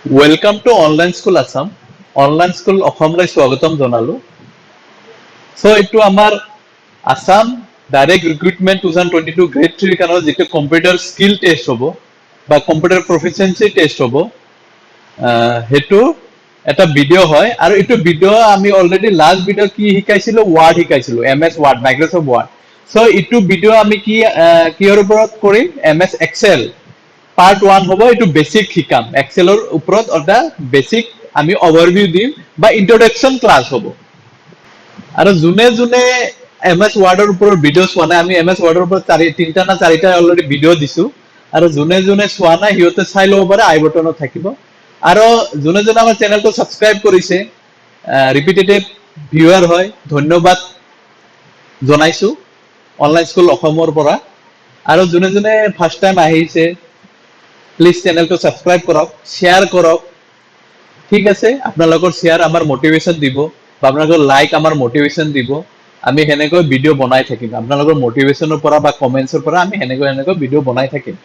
Welcome to Online School Assam. Online school অসমলৈ স্বাগতম জনালো। চ' এইটো আমাৰ Assam Direct Recruitment 2022 Grade 3ৰ কাৰণে যিটো কম্পিউটাৰ স্কিল টেষ্ট হ'ব বা কম্পিউটাৰ প্ৰফিচিয়েঞ্চি টেষ্ট হ'ব, সেইটো এটা ভিডিঅ' হয়। আৰু এইটো ভিডিঅ' আমি অলৰেডি লাষ্ট ভিডিঅ' কি শিকাইছিলো? ৱাৰ্ড শিকাইছিলো, MS Word, Microsoft Word. So এইটো ভিডিঅ' আমি কি কিহৰ ওপৰত কৰিম? MS Excel part 1 হ'ব। এইটো বেচিক শিকাম, এক্সেলৰ ওপৰত এটা বেচিক আমি অভাৰভিউ দিম বা ইন্ট্ৰডাকশ্যন ক্লাছ হ'ব। আৰু যোনে যোনে এম এছ ৱাৰ্ডৰ ওপৰত ভিডিঅ' চোৱা নাই, আমি এম এছ ৱাৰ্ডৰ ওপৰত তিনিটা না চাৰিটা অলৰেডি ভিডিঅ' দিছো। আৰু যোনে যোনে চোৱা নাই, সিহঁতে চাই ল'ব পাৰে, আই বটনত থাকিব। আৰু যোনে যোনে আমাৰ চেনেলটো ছাবস্ক্ৰাইব কৰিছে, ৰিপিটেটিভ ভিউৱাৰ হয়, ধন্যবাদ জনাইছো অনলাইন স্কুল অসমৰ পৰা। আৰু যোনে যোনে ফাৰ্ষ্ট টাইম আহিছে, প্লিজ চেনেলটো ছাবস্ক্ৰাইব কৰক, শ্বেয়াৰ কৰক, ঠিক আছে? আপোনালোকৰ শ্বেয়াৰ আমাৰ মটিভেশ্যন দিব বা আপোনালোকৰ লাইক আমাৰ মটিভেশ্যন দিব। আমি সেনেকৈ ভিডিঅ' বনাই থাকিম। আপোনালোকৰ মটিভেশ্যনৰ পৰা বা কমেণ্টছৰ পৰা আমি সেনেকৈ সেনেকৈ ভিডিঅ' বনাই থাকিম।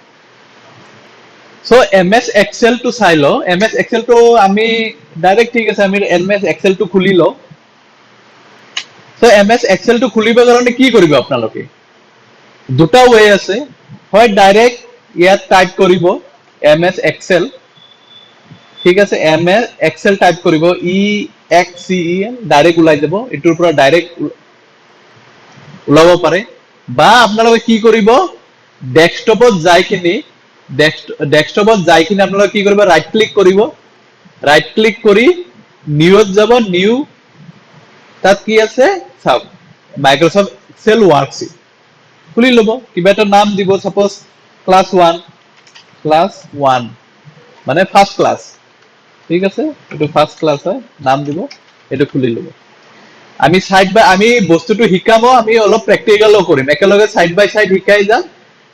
চ' এম এছ এক্সেলটো চাই লওঁ। এম এছ এক্সেলটো আমি ডাইৰেক্ট, ঠিক আছে, আমি এম এছ এক্সেলটো খুলি লওঁ। চ' এম এছ এক্সেলটো খুলিবৰ কাৰণে কি কৰিব আপোনালোকে? দুটা ৱে আছে। হয় ডাইৰেক্ট ইয়াত টাইপ কৰিব এম এছ এক্সেল, ঠিক আছে? এম এছ এক্সেল টাইপ কৰিব, EXCEL, direct ওলাই যাব। এইটোৰ পৰা ডাইৰেক্ট ওলাব পাৰে। বা আপোনালোকে কি কৰিব? ডেস্কটপত যাই কিনি আপোনালোকে কি কৰিব? ৰাইট ক্লিক কৰিব। ৰাইট ক্লিক কৰি নিউত যাব। নিউ, তাত কি আছে চাওক, মাইক্ৰ'ছফ্ট এক্সেল ৱৰ্কশ্বিট খুলি ল'ব। কিবা এটা নাম দিব, suppose class one, class one মানে ফাৰ্ষ্ট ক্লাছ, ঠিক আছে? এইটো ফাৰ্ষ্ট ক্লাছ হয়, নাম দিব, এইটো খুলি ল'ব। আমি চাইড বাই আমি বস্তুটো শিকাব, আমি অলপ প্ৰেক্টিকেলো কৰিম একেলগে। চাইড বাই চাইড শিকাই যাম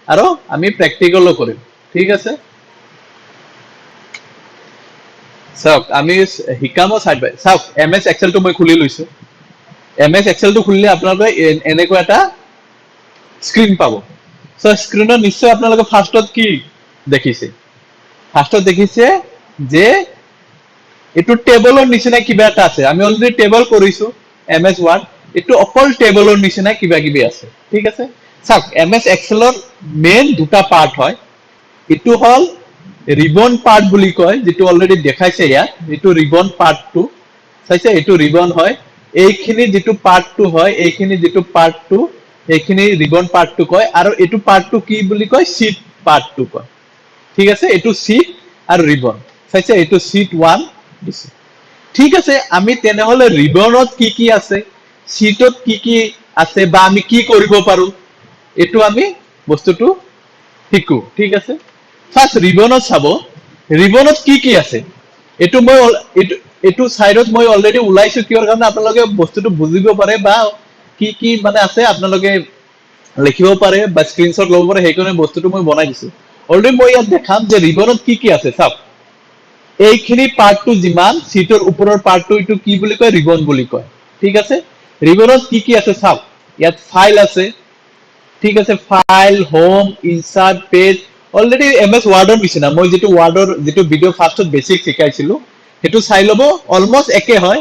আৰু আমি প্ৰেক্টিকেলো কৰিম, ঠিক আছে? চাওক, আমি শিকামো চাইড বাই। চাওক, এম এছ এক্সেলটো মই খুলি লৈছো। এম এছ এক্সেলটো খুলিলে আপোনালোকে এনেকুৱা এটা স্ক্ৰীন পাব। চ' স্ক্ৰীণত নিশ্চয় আপোনালোকে ফাৰ্ষ্টত কি দেখিছে? ফাৰ্ষ্টত দেখিছে যে এইটো টেবলৰ নিচিনা কিবা এটা আছে। আমি অলৰেডি টেবল কৰিছো এম এছ ৱাৰ্ড। এইটো অকল টেবলৰ নিচিনা কিবা কিবি আছে, ঠিক আছে? চাওক, এম এছ এক্সেলৰ মেইন দুটা পাৰ্ট হয়। এইটো হ'ল ৰিবন পাৰ্ট বুলি কয়, যিটো অলৰেডি দেখাইছে ইয়াত। এইটো ৰিবন পাৰ্টটো চাইছে? এইটো ৰিবন হয়। এইখিনি যিটো পাৰ্টটো হয়, এইখিনি যিটো পাৰ্টটো, এইখিনি ৰিবন পাৰ্টটো কয়। আৰু এইটো পাৰ্টটো কি বুলি কয়? চিট পাৰ্টটো কয়, ঠিক আছে? এইটো চিট আৰু ৰিবন চাইছে? এইটো চিট ওৱান দিছে, ঠিক আছে? আমি তেনেহলে ৰিবনত কি কি আছে, চিটত কি কি আছে বা আমি কি কৰিব পাৰো, এইটো আমি বস্তুটো শিকো, ঠিক আছে? ফাৰ্ষ্ট ৰিবনত চাব, ৰিবনত কি কি আছে। এইটো মই এইটো চাইডত মই অলৰেডি ওলাইছো। কিহৰ কাৰণে? আপোনালোকে বস্তুটো বুজিব পাৰে বা কি কি মানে আছে আপোনালোকে লিখিব পাৰে বা স্ক্ৰীনশ্বট ল'ব পাৰে, সেইকাৰণে বস্তুটো মই বনাই দিছো। অলৰেডি মই ইয়াত দেখাম যে ৰিবনত কি কি আছে। চাওক, এইখিনি পাৰ্টটো যিমান চিটৰ ওপৰৰ পাৰ্টটো, এইটো কি বুলি কয়? ৰিবন বুলি কয়, ঠিক আছে? ৰিবনত কি কি আছে চাওক, ইয়াত ফাইল আছে, ঠিক আছে? File, home, insert, page। Already MS ৱাৰ্ডৰ নিচিনা, মই যিটো ৱাৰ্ডৰ যিটো ভিডিঅ' ফাৰ্ষ্টত বেচিক শিকাইছিলো, সেইটো চাই ল'ব, অলমষ্ট একে হয়।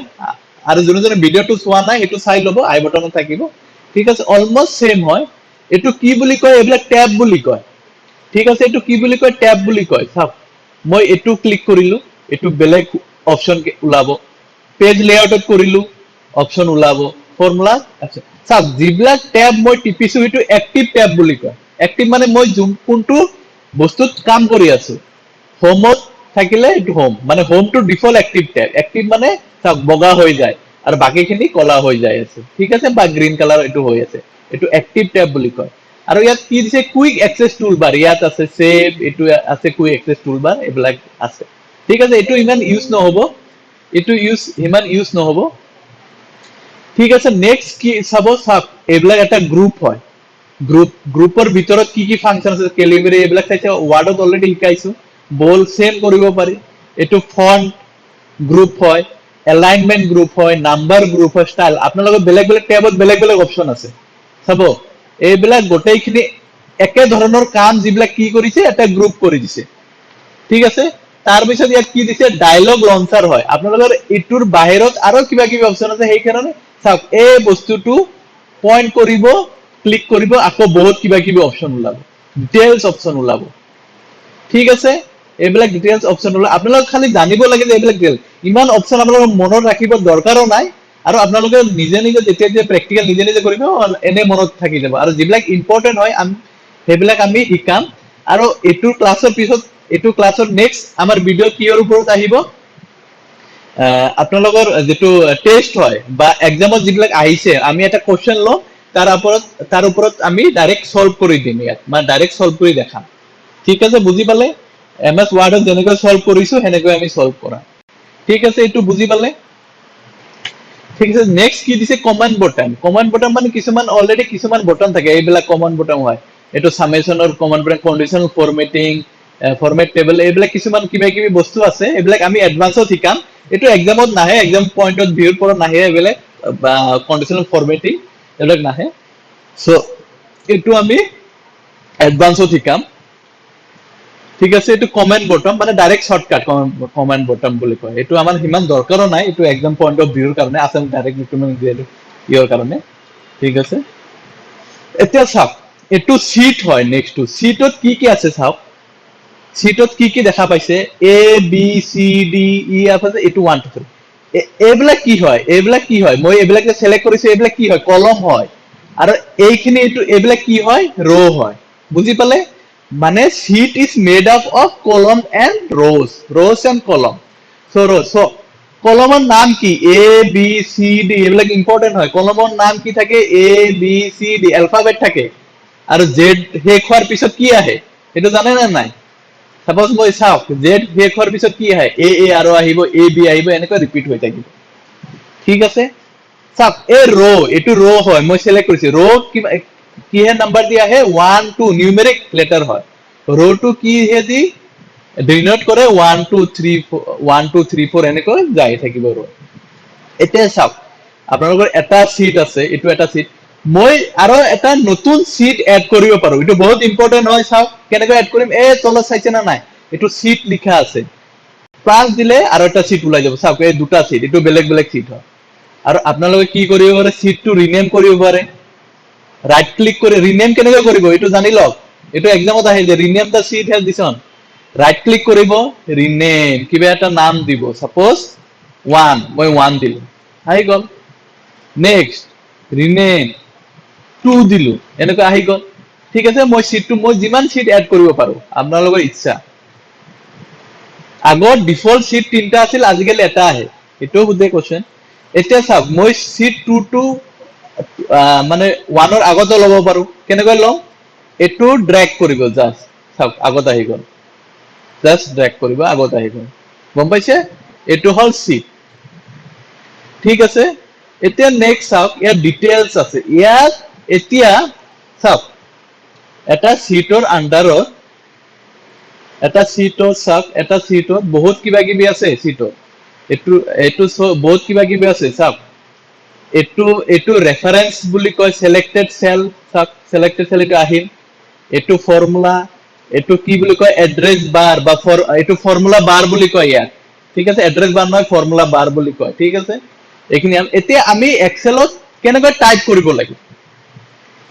আৰু যোনে যোনে ভিডিঅ'টো চোৱা নাই, সেইটো চাই ল'ব, আই বটনত থাকিব, ঠিক আছে? অলমষ্ট ছেম হয়। এইটো কি বুলি কয়? এইবিলাক টেব বুলি কয়, ঠিক আছে? এইটো কি বুলি কয়? টেব বুলি কয়। চাওক, মই এইটো ক্লিক কৰিলো, এইটো বেলেগ অপশ্যন ওলাব। পেজ লেআউটত কৰিলো, অপশ্যন ওলাব, ফৰ্মুলা আছে। চাওক, যিবিলাক টেব মই টিপিছো, সেইটো এক্টিভ টেব বুলি কয়। এক্টিভ মানে মই যোন কোনটো বস্তুত কাম কৰি আছো। হোমত থাকিলে এইটো হোম, মানে হোমটো ডিফল্ট এক্টিভ টেব। এক্টিভ মানে চাওক, বগা হৈ যায় আৰু বাকীখিনি কলা হৈ যায় আছে, ঠিক আছে? বা গ্ৰীণ কালাৰ এইটো হৈ আছে। এইটো এক্টিভ টেব বুলি কয়। আৰু ইয়াত কি দিছে? কুইক এক্সেছ টুল বাৰ ইয়াত আছে, ছেভ এইটো আছে, কুইক এক্সেছ টুল বাৰ এইবিলাক আছে, ঠিক আছে? এইটো ইমান ইউজ নহ'ব, এইটো ইউজ ইমান ইউজ নহ'ব, ঠিক আছে? নেক্সট কি চাব? চাওক, এইবিলাক এটা গ্ৰুপ হয়। গ্ৰুপৰ ভিতৰত কি কি ফাংচন আছে, কেলিব্ৰি এইবিলাক চাইছে, ৱাৰ্ডত অলৰেডি শিকাইছো। বল্ড চেম কৰিব পাৰি। এইটো ফণ্ট গ্ৰুপ হয়, এলাইনমেণ্ট গ্ৰুপ হয়, নাম্বাৰ গ্ৰুপ হয়, ষ্টাইল। আপোনালোকৰ বেলেগ বেলেগ টেবত বেলেগ বেলেগ অপশ্যন আছে। চাব, এইবিলাক গোটেইখিনি একে ধৰণৰ কাম, যিবিলাক কি কৰিছে, এটা গ্ৰুপ কৰি দিছে, ঠিক আছে? তাৰপিছত ইয়াত কি দিছে? ডায়লগ লঞ্চাৰ হয়। আপোনালোকৰ এইটোৰ বাহিৰত আৰু কিবা কিবি অপশ্যন আছে। সেইকাৰণে চাওক, এই বস্তুটো পইণ্ট কৰিব, ক্লিক কৰিব, আকৌ বহুত কিবা কিবি অপশ্যন ওলাব, ডিটেইলছ অপশ্যন ওলাব। ঠিক আছে, এইবিলাক ডিটেইলছ অপশ্যন ওলাব। আপোনালোকে খালি জানিব লাগে যে এইবিলাক ডিটেইলছ, ইমান অপশ্যন আপোনালোকৰ মনত ৰাখিব দৰকাৰো নাই। আৰু আপোনালোকে নিজে নিজে যেতিয়া যেতিয়া প্ৰেক্টিকেল নিজে নিজে কৰিব, এনে মনত থাকি যাব। আৰু যিবিলাক ইম্পৰ্টেণ্ট হয়, সেইবিলাক আমি শিকাম। আৰু এইটোৰ ক্লাছৰ পিছত, এইটো ক্লাছৰ নেক্সট আমাৰ ভিডিঅ' কিহৰ ওপৰত আহিব? আপোনালোকৰ যিটো টেষ্ট হয় বা এক্সামত যিবিলাক আহিছে, আমি এটা কুৱেশ্যন ল'ম, তাৰ ওপৰত আমি ডাইৰেক্ট চল্ভ কৰি দিম ইয়াত, মানে ডাইৰেক্ট চল্ভ কৰি দেখাম। ঠিক আছে, বুজি পালে? এম এছ ৱাৰ্ডত যেনেকৈ চল্ভ কৰিছো, সেনেকৈ আমি চল্ভ কৰা। ঠিক আছে, এইটো বুজি পালে? ঠিক আছে। নেক্সট কি দিছে? Command button. কমাণ্ড বটন মানে কিছুমান অলৰেডি কিছুমান বটন থাকে, এইবিলাক কমাণ্ড বটন হয়। এইটো চামেশ্যনৰ command button, conditional formatting, format table, এইবিলাক কিছুমান কিবা কিবি বস্তু আছে। এইবিলাক আমি এডভান্সত শিকাম। এইটো এক্সামত নাহে, এক্সাম পইণ্ট অফ ভিউৰ পৰা নাহে এইবিলাক, বা কণ্ডিশ্যনেল ফৰ্মেটিং এইবিলাক নাহে। চ' এইটো আমি এডভান্সত শিকাম। ঠিক আছে, এইটো কমেণ্ট বটম মানে ডাইৰেক্ট শ্বৰ্টকাট কমেণ্ট বটম বুলি কয়। এইটো আমাৰ সিমান দৰকাৰো নাই। এইটো এক্সাম পইণ্ট অফ ভিউৰ কাৰণে, আছাম ডাইৰেক্ট ৰিক্ৰুটমেণ্ট ইয়াৰ কাৰণে। ঠিক আছে, এতিয়া চাওক, এইটো চিট হয়। নেক্সটটো চিটত কি কি আছে চাওক। চিটত কি কি দেখা পাইছে? A B C D E F আছে, এইটো ওৱান টু থ্ৰী। এইবিলাক কি হয়? এইবিলাক কি হয়? মই এইবিলাক যে চিলেক্ট কৰিছো, এইবিলাক কি হয়? কলম হয়। আৰু এইখিনি, এইটো, এইবিলাক কি হয়? ৰ' হয়। বুজি পালে? মানে sheet is made up of column and rows, rows and column. So row, so কলমৰ নাম কি? এ বি চি ডি, এইবিলাক ইম্পৰ্টেণ্ট হয়। কলমৰ নাম কি থাকে? A B C D, alphabet থাকে। আৰু জেড শেষ হোৱাৰ পিছত কি আহে, সেইটো জানে নে নাই? চাপ'জ মই চাওক, জেড শেষ হোৱাৰ পিছত কি আহে? এ এ আৰু আহিব, এ বি আহিব, এনেকৈ ৰিপিট হৈ থাকিব। ঠিক আছে, চাওক, এই ৰ', এইটো ৰ' হয়, মই চিলেক্ট কৰিছো। ৰ' কিবা কিহে নাম্বাৰ দি আহে? ওৱান টু, নিউমেৰিক লেটাৰ হয়। ৰ'টো কিহে দি ডিনোট কৰে? One two three, one two three four, এনেকৈ যাই থাকিব ৰ'। এতিয়া চাওক, আপোনালোকৰ এটা চিট আছে, এইটো এটা চিট। মই আৰু এটা নতুন চিট এড কৰিব পাৰো। এইটো বহুত ইম্পৰ্টেণ্ট হয়। চাওক কেনেকৈ এড কৰিম। এই তলত চাইছে নে নাই? এইটো চিট লিখা আছে। প্লাছ দিলে আৰু এটা চিট ওলাই যাব। চাওক, এই দুটা চিট, এইটো বেলেগ বেলেগ চিট হয়। আৰু আপোনালোকে কি কৰিব পাৰে? চিটটো ৰিনেম কৰিব পাৰে ৰাইট ক্লিক কৰি। ৰিনেম কেনেকৈ কৰিব, এইটো জানি লওক। এইটো এক্সামত আহে যে rename the sheet has দিছন। Right click কৰিব, ৰিনেম, কিবা এটা নাম দিব, চাপ'জ ওৱান, মই ওৱান দিলো, আহি গ'ল। নেক্সট ৰিনেম, টু দিলো, এনেকৈ আহি গ'ল। ঠিক আছে, মই চিটটো, মই যিমান চিট এড কৰিব পাৰো, আপোনালোকৰ ইচ্ছা। আগত ডিফল্ট চিট তিনিটা আছিল, আজিকালি এটা আহে। এইটোও সোধে কুৱেশ্যন। এতিয়া চাওক, মই চিট টু মানে ওৱানৰ আগতো ল'ব পাৰো। কেনেকৈ ল'ম? এইটো ড্ৰেগ কৰিব, জাষ্ট চাওক, আগত আহি গ'ল। জাষ্ট ড্ৰেগ কৰিব, আগত আহি গ'ল। গম পাইছে? এইটো হ'ল চিট। ঠিক আছে, এতিয়া নেক্সট চাওক, ইয়াত ডিটেইলছ আছে। ইয়াত এতিয়া চাওক, এটা চিটৰ আণ্ডাৰত, এটা চিটত চাওক, এটা চিটত বহুত কিবা কিবি আছে। চিটত এইটো বহুত কিবা কিবি আছে। চাওক, এইটো ৰেফাৰেন্স বুলি কয়। চিলেক্টেড চেল, চাওক, চিলেক্টেড চেল, এইটো আহিল। এইটো ফৰ্মুলা, এইটো কি বুলি কয়? এড্ৰেছ বাৰ বা এইটো ফৰ্মুলা বাৰ বুলি কয় ইয়াত। ঠিক আছে, এড্ৰেছ বাৰ নহয়, ফৰ্মুলা বাৰ বুলি কয়। ঠিক আছে, এইখিনি এতিয়া আমি এক্সেলত কেনেকৈ টাইপ কৰিব লাগে?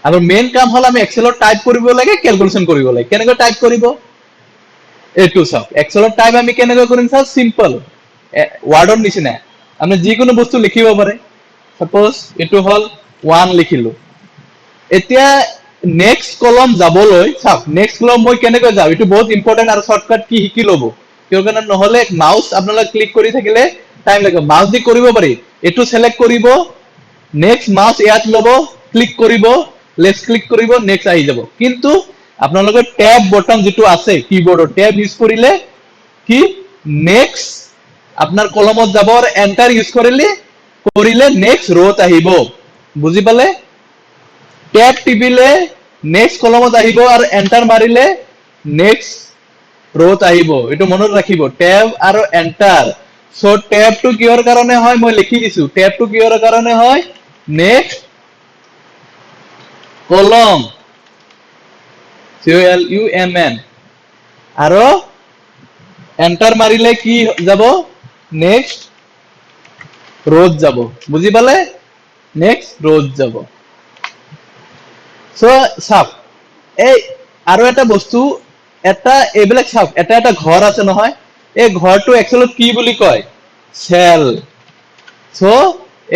আমাৰ মেইন কাম হ'ল আমি এক্সেলত টাইপ কৰিব লাগে, কেলকুলেশ্যন কৰিব লাগে। কেনেকৈ টাইপ কৰিব, এইটো চাওক। এক্সেলত টাইপ আমি কেনেকৈ কৰিম চাওক। চিম্পল, ৱাৰ্ডৰ নিচিনা আপুনি যিকোনো বস্তু লিখিব পাৰে। চাপ'জ এইটো হ'ল ওৱান লিখিলো। এতিয়া নেক্সট কলম যাবলৈ, চাওক, নেক্সট কলম মই কেনেকৈ যাওঁ? এইটো বহুত ইম্পৰ্টেণ্ট আৰু শ্বৰ্টকাট কি শিকি ল'ব। কিয় কাৰণে নহ'লে মাউচ আপোনালোকে ক্লিক কৰি থাকিলে টাইম লাগিব। মাউচ দি কৰিব পাৰি। এইটো চিলেক্ট কৰিব, নেক্সট মাউচ ইয়াত ল'ব, ক্লিক কৰিব, লেফ্ট ক্লিক কৰিব, নেক্সট আহি যাব। কিন্তু আপোনালোকৰ টেব বটন যিটো আছে কীবৰ্ডৰ, টেব ইউজ কৰিলে কি নেক্সট আপোনাৰ কলমত যাব আৰু এণ্টাৰ ইউজ কৰিলে নেক্সট ৰ'ত আহিব। বুজি পালে? টেব টিপিলে নেক্সট কলমত আহিব আৰু এণ্টাৰ মাৰিলে নেক্সট ৰ'ত আহিব। এইটো মনত ৰাখিব, টেব আৰু এণ্টাৰ। চ' টেবটো কিহৰ কাৰণে হয়? মই লিখি দিছো। টেবটো কিহৰ কাৰণে হয়? নেক্সট কলম, C L U M N, আৰু এণ্টাৰ মাৰিলে কি যাব? নেক্সট ৰ'ত যাব। বুজি পালে? নেক্সট ৰ'ত যাব। চ' চাওক, এই আৰু এটা বস্তু এটা এইবিলাক চাওক, এটা এটা ঘৰ আছে নহয়, এই ঘৰটো এক্সেলত কি বুলি কয়? চেল। চ'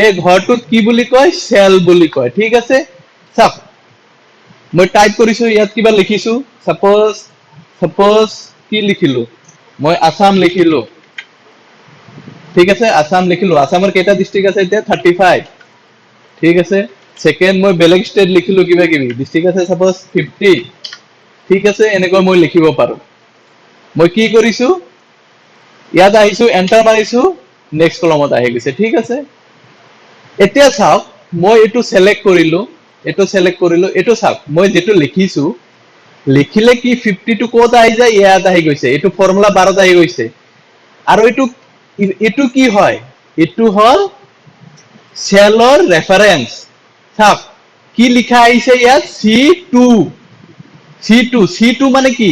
এই ঘৰটোত কি বুলি কয়? চেল বুলি কয়। ঠিক আছে? চাওক, মই টাইপ কৰিছো, ইয়াত কিবা লিখিছো। চাপ'জ কি লিখিলো মই? আছাম লিখিলো। ঠিক আছে, আছাম লিখিলো। আছামৰ কেইটা ডিষ্ট্ৰিক্ট আছে এতিয়া? 35। ঠিক আছে। ছেকেণ্ড মই বেলেগ ষ্টেট লিখিলো, কিবা কিবি ডিষ্ট্ৰিক্ট আছে, চাপ'জ 50। ঠিক আছে, এনেকৈ মই লিখিব পাৰো। মই কি কৰিছো? ইয়াত আহিছো, এণ্টাৰ মাৰিছো, নেক্সট কলমত আহি গৈছে। ঠিক আছে। এতিয়া চাওক, মই এইটো চেলেক্ট কৰিলো, এইটো চেলেক্ট কৰিলো। এইটো চাওক, মই যিটো লিখিছো, লিখিলে কি 52 ক'ত আহি যায়? ইয়াত আহি গৈছে। এইটো ফৰ্মুলা বাৰত আহি গৈছে। আৰু এইটো কি হয়? এইটো হ'ল চেলৰ ৰেফাৰেন্স। চাওক, কি লিখা আহিছে ইয়াত? C 2, C 2। C 2 মানে কি?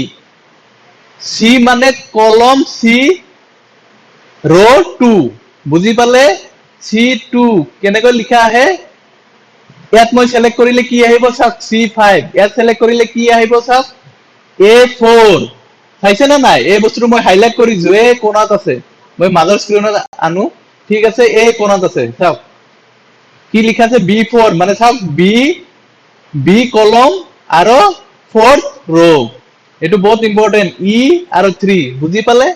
চি মানে কলম, চি ৰ' টু। বুজি পালে? চি টু কেনেকৈ লিখা আহে? ইয়াত মই চেলেক্ট কৰিলে কি আহিব চাওক, চি 5। ইয়াত চেলেক্ট কৰিলে কি আহিব চাওক, এ 4। চাইছে নে নাই? এই বস্তুটো মই হাইলাইট কৰিছো, এই কোণাত আছে। মই মাজৰ স্ক্ৰীণত আনো। ঠিক আছে, এই কোণাত আছে। চাওক কি লিখা আছে, বি 4। মানে চাওক, বি বি কলম আৰু ফৰ্থ ৰ'। এইটো বহুত ইম্পৰ্টেণ্ট। ই আৰু থ্ৰী। বুজি পালে?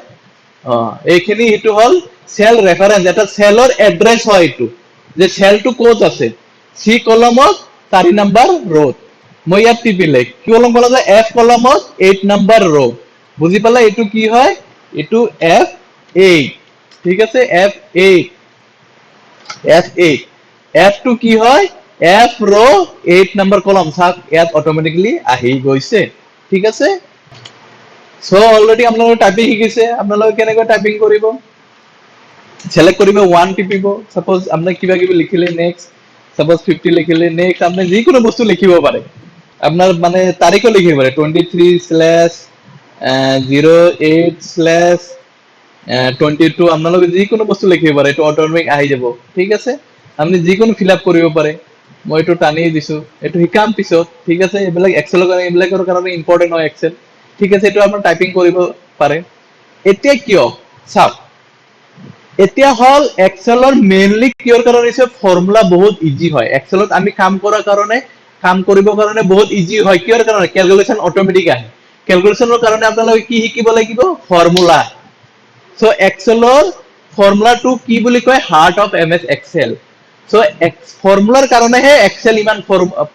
অ, এইখিনি এইটো হ'ল চেল ৰেফাৰেন্স। এটা চেলৰ এড্ৰেছ হয় এইটো, যে চেলটো ক'ত আছে। চি কলমত 4 নাম্বাৰ ৰ'ত। মই ইয়াত টিপিলে কি কলম ক'লা যায়? এফ কলমত 8 নাম্বাৰ ৰ'। বুজি পালে? এইটো কি হয়? এইটো এফ 8। ঠিক আছে, এফ 8, এফ 8। এফটো কি হয়? এফ ৰ' 8 নাম্বাৰ কলম। চাওক, ইয়াত অট'মেটিকলি আহি গৈছে। ঠিক আছে। চ' অলৰেডি আপোনালোকে টাইপিং শিকিছে। আপোনালোকে কেনেকৈ টাইপিং কৰিব? চেলেক্ট কৰিব, ওৱান টিপিব। চাপ'জ আপোনাক কিবা কিবি লিখিলে, নেক্সট, চাপ'জ 50 লিখিলে, নেক্সট। আপুনি যিকোনো বস্তু লিখিব পাৰে। আপোনাৰ মানে তাৰিখো লিখিব পাৰে, 23/08/22। আপোনালোকে যিকোনো বস্তু লিখিব পাৰে, এইটো অট'মেটিক আহি যাব। ঠিক আছে, আপুনি যিকোনো ফিল আপ কৰিব পাৰে। মই এইটো টানি দিছো, এইটো শিকাম পিছত। ঠিক আছে, এইবিলাক এক্সেলৰ কাৰণে, এইবিলাকৰ কাৰণে ইম্পৰ্টেণ্ট হয় এক্সেল। ঠিক আছে, এইটো আপোনাৰ টাইপিং কৰিব পাৰে। এতিয়া কিয় চাওক, এতিয়া হ'ল এক্সেলৰ মেইনলি কিয়ৰ কাৰণে হৈছে? ফৰ্মুলা বহুত ইজি হয় এক্সেলত। আমি কাম কৰাৰ কাৰণে, কাম কৰিবৰ কাৰণে বহুত ইজি হয়। কিয়ৰ কাৰণে? কেলকুলেশ্যন অট'মেটিক আহে। কেলকুলেশ্যনৰ কাৰণে আপোনালোকে কি শিকিব লাগিব? ফৰ্মুলা। চ' এক্সেলৰ ফৰ্মুলাটো কি বুলি কয়? Heart of MS Excel. So ফৰ্মুলাৰ কাৰণেহে এক্সেল ইমান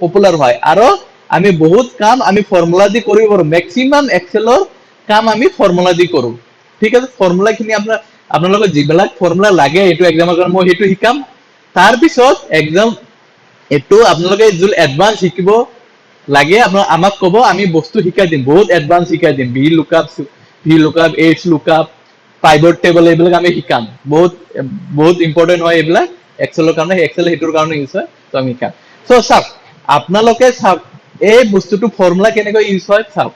পপুলাৰ হয় আৰু আমি বহুত কাম আমি ফৰ্মুলা দি কৰিব পাৰো। মেক্সিমাম এক্সেলৰ কাম আমি ফৰ্মুলা দি কৰো। ঠিক আছে, ফৰ্মুলা খিনি আপোনালোকৰ যিবিলাক ফৰ্মুলা লাগে এইটো এক্সামৰ কাৰণে, মই সেইটো শিকাম। তাৰপিছত এক্সাম এইটো আপোনালোকে যোন এডভান্স শিকিব লাগে, আপোনাৰ আমাক ক'ব, আমি বস্তু শিকাই দিম। বহুত এডভান্স শিকাই দিম। V lookup, V lookup, H lookup, pivot table, এইবিলাক আমি শিকাম। বহুত বহুত ইম্পৰ্টেণ্ট হয় এইবিলাক এক্সেলৰ কাৰণে। এক্সেল সেইটোৰ কাৰণে ইউজ হয়, তো আমি শিকাম। চ' চাওক, আপোনালোকে চাওক, এই বস্তুটো ফৰ্মুলা কেনেকৈ ইউজ হয় চাওক।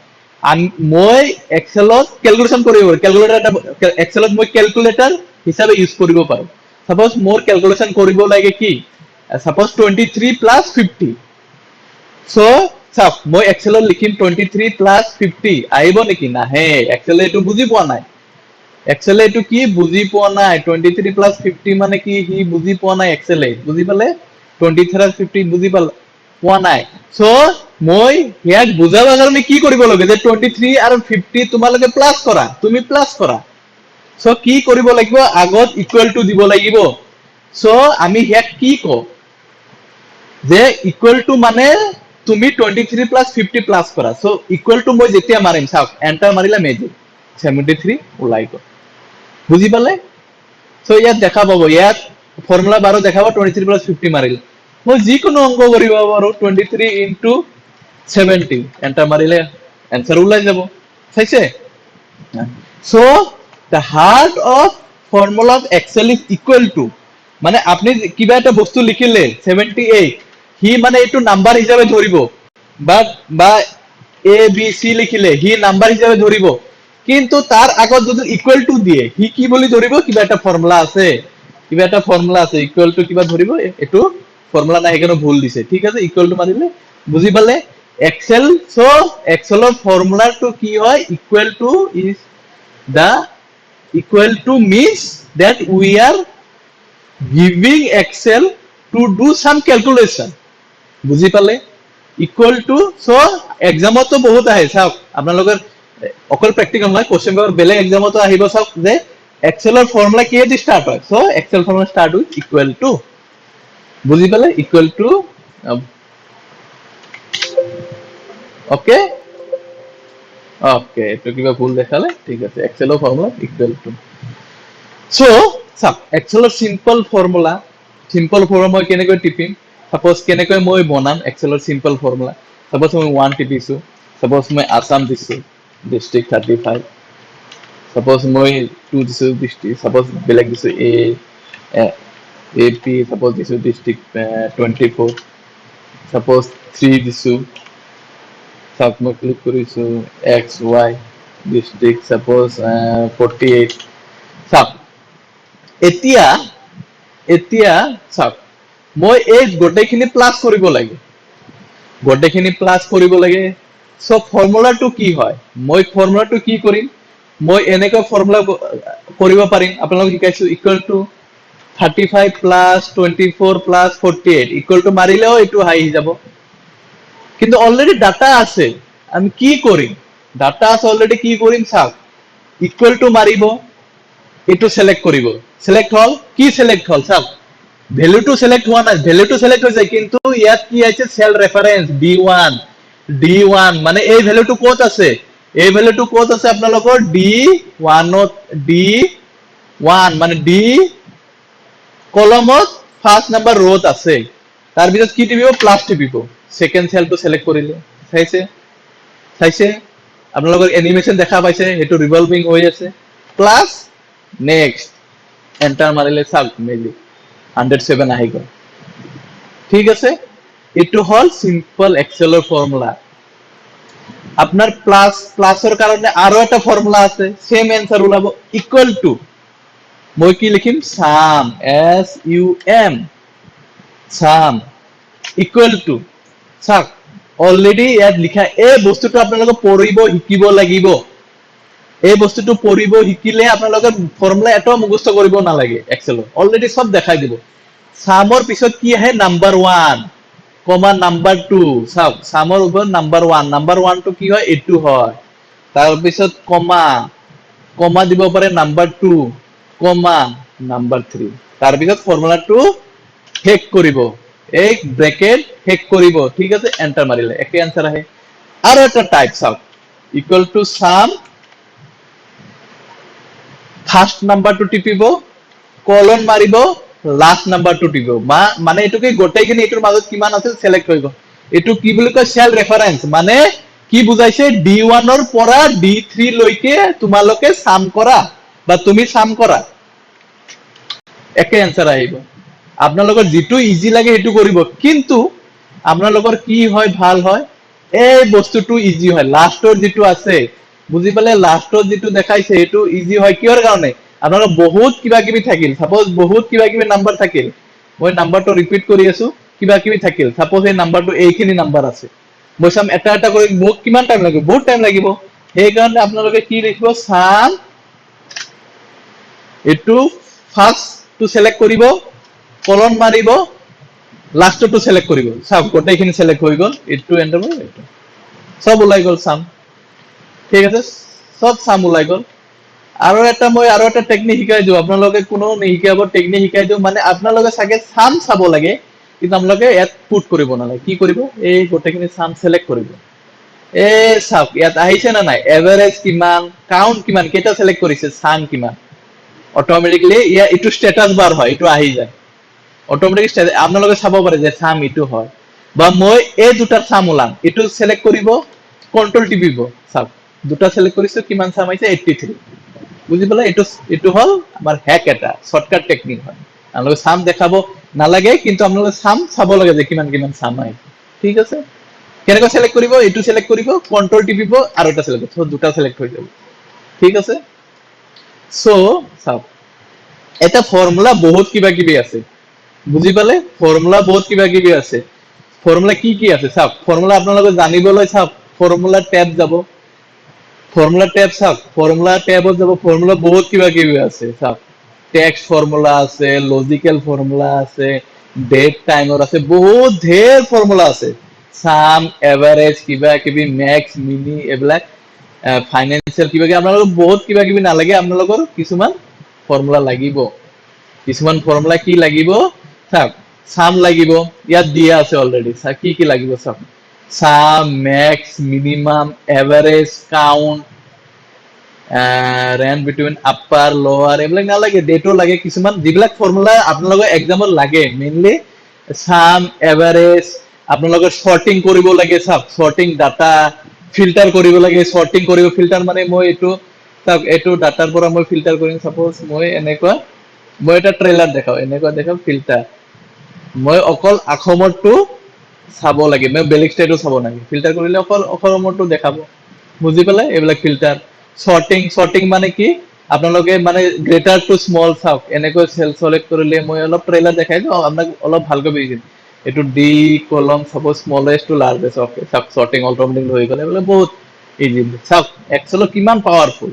মই এক্সেলত কেলকুলেশ্যন কৰিব পাৰো। কেলকুলেটাৰ এটা এক্সেলত মই কেলকুলেটাৰ হিচাপে ইউজ কৰিব পাৰো। চাপ'জ মোৰ কেলকুলেশ্যন কৰিব লাগে কি? Suppose 23 plus 50। So চাওক, মই এক্সেলত লিখিম 23 প্লাছ 50। আহিব নেকি? নাহে। এক্সেলে এইটো বুজি পোৱা নাই। এক্সেলে এইটো কি বুজি পোৱা নাই? 23 প্লাছ 50 মানে কি সি বুজি পোৱা নাই। এক্সেলে বুজি পালে? 23 50 বুজি পালে পোৱা নাই। চ' মই ইয়াক বুজাবৰ কাৰণে কি কৰিব লাগে যে 23 আৰু 50 তোমালোকে প্লাছ কৰা, তুমি প্লাছ কৰা। চ' কি কৰিব লাগিব? আগত ইকুৱেল টু দিব লাগিব। চ' আমি ইয়াক কি কওঁ যে ইকুৱেল টু মানে তুমি 23 প্লাছ 50 প্লাছ কৰা। চ' ইকুৱেল টু মই যেতিয়া মাৰিম, চাওক, এণ্টাৰ মাৰিলে মেজিক 73 ওলাই গ'ল। বুজি পালে? চ' ইয়াত দেখা পাব, ইয়াত ফৰ্মুলা বাৰো দেখাব। 23 প্লাছ 50 মাৰিলে মই যিকোনো অংক কৰিব পাৰো। 23 ইনটু 70, এণ্টাৰ মাৰিলে এনচাৰ ওলাই যাব। চাইছে? So the heart of formula of Excel is equal to. মানে আপুনি কিবা এটা বস্তু লিখিলে 78, সি মানে এইটো নাম্বাৰ হিচাপে ধৰিব, বা এ বি চি লিখিলে সি নাম্বাৰ হিচাপে ধৰিব। কিন্তু তাৰ আগত যদি ইকুৱেল টু দিয়ে, সি কি বুলি ধৰিব? কিবা এটা ফৰ্মুলা আছে, কিবা এটা ফৰ্মুলা আছে, ইকুৱেল টু কিবা ধৰিব। এইটো ফৰ্মুলা নাই, সেইকাৰণে ভুল দিছে। ঠিক আছে, ইকুৱেল টু মাৰিলে। বুজি পালে এক্সেল? চ' এক্সেলৰ ফৰ্মুলাটো কি হয়? Equal to is the equal to means that we are giving Excel to do some calculation. বুজি পালে ইকুৱেল টু? চ' এক্সামতো বহুত আহে। চাওক, আপোনালোকৰ অকল প্ৰেক্টিকেল নহয়, কুৱেশ্যন পেপাৰ বেলেগ এক্সামতো আহিব। চাওক যে এক্সেলৰ ফৰ্মুলা কিহেদি ষ্টাৰ্ট হয়। So Excel formula start with equal to. বুজি পালে ইকুৱেল টু? অ'কে, এইটো কিবা ভুল দেখালে। ঠিক আছে, এক্সেলৰ ফৰ্মুলা ইকুৱেল টু। চ' চাওক, এক্সেলৰ চিম্পল ফৰ্মুলা, চিম্পল ফৰ্মুলা মই কেনেকৈ টিপিম? চাপ'জ কেনেকৈ মই বনাম এক্সেলৰ চিম্পল ফৰ্মুলা? চাপ'জ মই ওৱান টিপিছো, চাপ'জ মই আছাম দিছো, ডিষ্ট্ৰিক্ট 35। চাপ'জ মই টু দিছো, ডিষ্ট্ৰিক্ট চাপ'জ বেলেগ দিছো, এ এ পি চাপ'জ দিছো, ডিষ্ট্ৰিক্ট 24। চাপ'জ থ্ৰী দিছো। চাওক, মই ক্লিক কৰিছো, x Y, district suppose 48। চাওক, এতিয়া চাওক, মই এই গোটেইখিনি প্লাছ কৰিব লাগে, গোটেইখিনি প্লাছ কৰিব লাগে। চ' ফৰ্মুলাটো কি হয়? মই ফৰ্মুলাটো কি কৰিম? মই এনেকৈ ফৰ্মুলা কৰিব পাৰিম, আপোনালোকক শিকাইছো, equal to 35 plus 24 plus 48। Equal to মাৰিলেও এইটো আহি যাব। কিন্তু অলৰেডি ডাটা আছে, আমি কি কৰিম? ডাটা আছে অলৰেডি, কি কৰিম? চাওক, ইকুৱেল টু মাৰিব, এইটো select কৰিব। select হ'ল। কি select হ'ল চাওক, ভেলুটো select হোৱা নাই। ভেলুটো select হৈছে, কিন্তু ইয়াত কি আছে? Cell reference D1। D1 মানে এই ভেলুটো ক'ত আছে? এই ভেলুটো ক'ত আছে আপোনালোকৰ? ডি ওৱানত। ডি ওৱান মানে ডি কলমত ফাৰ্ষ্ট নাম্বাৰ ৰ'ত আছে। তাৰপিছত কি টিপিব? প্লাছ টিপিব। ছেকেণ্ড চেলটো select কৰিলে। চাইছে, চাইছে, আপোনালোকৰ এনিমেশ্যন দেখা পাইছে, সেইটো ৰিভলভিং হৈ আছে। প্লাছ, নেক্সট, এণ্টাৰ মাৰিলে চাওক, মেজিক 107 আহি গ'ল। ঠিক আছে, এইটো হ'ল চিম্পল এক্সেলৰ ফৰ্মুলা। আপোনাৰ প্লাছ, প্লাছৰ কাৰণে আৰু এটা ফৰ্মুলা আছে, চেম এনচাৰ ওলাব। ইকুৱেল টু মই কি লিখিম? Sum, S U M, sum, equal to. চাওক, অলৰেডি ইয়াত লিখা এই বস্তুটো আপোনালোকে পঢ়িব শিকিব লাগিব। এই বস্তুটো পঢ়িব শিকিলে আপোনালোকে ফৰ্মুলা এটাও মুখস্থ কৰিব নালাগে। এক্সেলত অলৰেডি চব দেখাই দিব। চামৰ পিছত কি আহে? Number one comma number two. চাওক, চামৰ ওপৰত নাম্বাৰ ওৱান, নাম্বাৰ ওৱানটো কি হয়? এইটো হয়। তাৰপিছত কমা, কমা দিব পাৰে, number two comma number three। তাৰপিছত ফৰ্মুলাটো শেষ কৰিব, এই ব্ৰেকেট শেষ কৰিব। ঠিক আছে, এণ্টাৰ মাৰিলে একে এনচাৰ আহে। আৰু এটা টাইপ চাওক, ইকুৱেল টু চাম, ফাৰ্ষ্ট নাম্বাৰটো টিপিব, কলন মাৰিব, লাষ্ট নাম্বাৰটো টিপিব। মানে এইটো কি? গোটেইখিনি এইটোৰ মাজত কিমান আছিল চিলেক্ট হৈ গ'ল। এইটো কি বুলি কয়? Cell reference. মানে কি বুজাইছে? ডি ওৱানৰ পৰা ডি থ্ৰী লৈকে তোমালোকে চাম কৰা বা তুমি চাম কৰা, একে এনচাৰ আহিব। আপোনালোকৰ যিটো ইজি লাগে সেইটো কৰিব। কিন্তু আপোনালোকৰ কি হয়, ভাল হয়, এই বস্তুটো ইজি হয়, লাষ্টৰ যিটো আছে। বুজি পালে? লাষ্টত যিটো দেখাইছে সেইটো ইজি হয়। কিহৰ কাৰণে? আপোনালোকৰ বহুত কিবা কিবি থাকিল, চাপ'জ বহুত কিবা কিবি নাম্বাৰ থাকিল। মই নাম্বাৰটো ৰিপিট কৰি আছো। কিবা কিবি থাকিল, চাপ'জ এই নাম্বাৰটো, এইখিনি নাম্বাৰ আছে, মই চাম এটা এটা কৰি, মোক কিমান টাইম লাগিব? বহুত টাইম লাগিব। সেইকাৰণে আপোনালোকে কি লিখিব? চাম, এইটো ফাৰ্ষ্টটো চিলেক্ট কৰিব, কলন মাৰিব, লাষ্টৰটো চিলেক্ট কৰিব। চাওক, গোটেইখিনি চিলেক্ট হৈ গ'ল। এইটো এণ্টাৰ, এইটো চব ওলাই গ'ল চাম। ঠিক আছে, চব চাম ওলাই গ'ল। আৰু এটা মই আৰু এটা টেকনিক শিকাই দিওঁ আপোনালোকে, কোনো নিশিকাব, টেকনিক শিকাই দিওঁ। মানে আপোনালোকে চাগে চাম চাব লাগে, কিন্তু আপোনালোকে ইয়াত পুট কৰিব নালাগে। কি কৰিব? এই গোটেইখিনি চাম চিলেক্ট কৰিব। এই চাওক, ইয়াত আহিছে নে নাই? এভাৰেজ কিমান, কাউণ্ট কিমান, কেইটা চিলেক্ট কৰিছে, চাম কিমান, অট'মেটিকলি ইয়াৰ এইটো ষ্টেটাছ বাৰ হয়, এইটো আহি যায় অট'মেটিক। আপোনালোকে চাব পাৰে যে চাম এইটো হয় বা মই এই দুটা চাম ওলাম। এইটো চিলেক্ট কৰিব, কণ্ট্ৰল টিপিব। চাওক, দুটা চিলেক্ট কৰিছো, কিমান চাম আহিছে? 83। বুজি পালে? এইটো হ'ল আমাৰ হেক, এটা শ্বৰ্টকাট টেকনিক হয়। আপোনালোকে চাম দেখাব নালাগে, কিন্তু আপোনালোকে চাম চাব লাগে যে কিমান কিমান চাম আহিছে। ঠিক আছে, কেনেকৈ চিলেক্ট কৰিব? এইটো চিলেক্ট কৰিব, কণ্ট্ৰল টিপিব আৰু এটা চিলেক্ট কৰিব, দুটা চিলেক্ট হৈ যাব। ঠিক আছে। চ' চাওক, এটা ফৰ্মুলা বহুত কিবা কিবি আছে, বুজি পালে? ফৰ্মুলা বহুত কিবা কিবি আছে। ফৰ্মুলা কি কি আছে চাওক। ফৰ্মুলা আপোনালোকে জানিবলৈ চাওক, ফৰ্মুলা টেব যাব, ফৰ্মুলা টেব চাওক, ফৰ্মুলা টেবত যাব। ফৰ্মুলা বহুত কিবা কিবি আছে। চাওক, টেক্সট ফৰ্মুলা আছে, লজিকেল ফৰ্মুলা আছে, ডেট টাইমৰ আছে, বহুত ধেৰ ফৰ্মুলা আছে। চাম, এভাৰেজ, কিবা কিবি, মেক্স, মিনি, এইবিলাক ফাইনেন্সিয়েল কিবা কিবি। আপোনালোকৰ বহুত কিবা কিবি নালাগে, আপোনালোকৰ কিছুমান ফৰ্মুলা লাগিব। কিছুমান ফৰ্মুলা কি লাগিব চাওক। চাম লাগিব, ইয়াত দিয়া আছে অলৰেডি। চাওক কি কি লাগিব চাওক। Sum, max, minimum, average, count, range between, upper, lower, এইবিলাক নালাগে। ডেটো লাগে। কিছুমান যিবিলাক ফৰ্মুলা আপোনালোকৰ এক্সামত লাগে, মেইনলি চাম, এভাৰেজ। আপোনালোকৰ চৰ্টিং কৰিব লাগে। চাওক, চৰ্টিং ডাটা, ফিল্টাৰ কৰিব লাগে, চৰ্টিং কৰিব। ফিল্টাৰ মানে মই এইটো চাওক, এইটো ডাটাৰ পৰা মই ফিল্টাৰ কৰিম। চাপ'জ মই এনেকুৱা, মই এটা ট্ৰেইলাৰ দেখাওঁ, এনেকুৱা দেখাওঁ। ফিল্টাৰ, মই অকল অসমৰটো চাব লাগে, মই বেলেগ ষ্টেটো চাব নালাগে। ফিল্টাৰ কৰিলে অকল অসমৰটো দেখাব, বুজি পালে? এইবিলাক ফিল্টাৰ, চৰ্টিং। চৰ্টিং মানে কি? আপোনালোকে মানে গ্ৰেটাৰ টু স্মল। চাওক, এনেকৈ চেল চলেক্ট কৰিলে, মই অলপ ট্ৰেইলাৰ দেখাই দিওঁ আপোনাক, অলপ ভালকৈ বুজি দিম। এইটো ডি কলম, চাপ'জ স্মলেষ্ট টু লাৰ্জেষ্ট। অ'কে, চাওক, চৰ্টিং অট'মেটিক হৈ গ'ল। এইবিলাক বহুত ইজি। চাওক, এক্সেলত কিমান পাৱাৰফুল।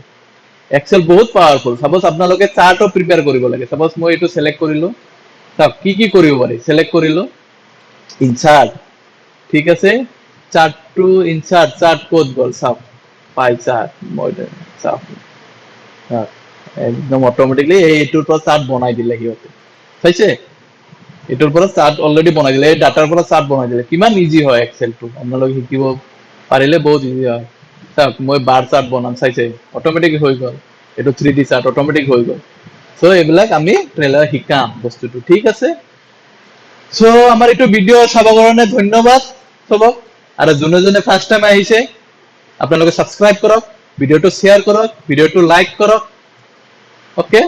এক্সেল বহুত পাৱাৰফুল। চাপ'জ আপোনালোকে চাৰ্টো প্ৰিপেয়াৰ কৰিব লাগে। চাপ'জ মই এইটো চিলেক্ট কৰিলো। চাওক কি কি কৰিব পাৰি। চিলেক্ট কৰিলো, ইনচাৰ্ট, ঠিক আছে, চাৰ্টটো ইনচাৰ্ট। চাৰ্ট ক'ত গ'ল চাওক, পাই চাৰ্ট। মই চাওক, চাওক, একদম অট'মেটিকলি এইটোৰ পৰা চাৰ্ট বনাই দিলে সিহঁতে। চাইছে, এইটোৰ পৰা চাৰ্ট অলৰেডি বনাই দিলে, এই ডাটাৰ পৰা চাৰ্ট বনাই দিলে। কিমান ইজি হয় এক্সেলটো, আপোনালোকে শিকিব পাৰিলে বহুত ইজি হয়। চাওক, মই বাৰ চাৰ্ট বনাম, চাইছে, অট'মেটিক হৈ গ'ল। এইটো 3D shirt automatic হৈ গ'ল। চ' এইবিলাক আমি ট্ৰেইলাৰ শিকাম বস্তুটো, ঠিক আছে? চ' আমাৰ এইটো ভিডিঅ' চাব কাৰণে ধন্যবাদ চবক। আৰু যোনে যোনে ফাৰ্ষ্ট টাইম আহিছে, আপোনালোকে ছাবস্ক্ৰাইব কৰক, ভিডিঅ'টো শ্বেয়াৰ কৰক, ভিডিঅ'টো লাইক কৰক। অ'কে।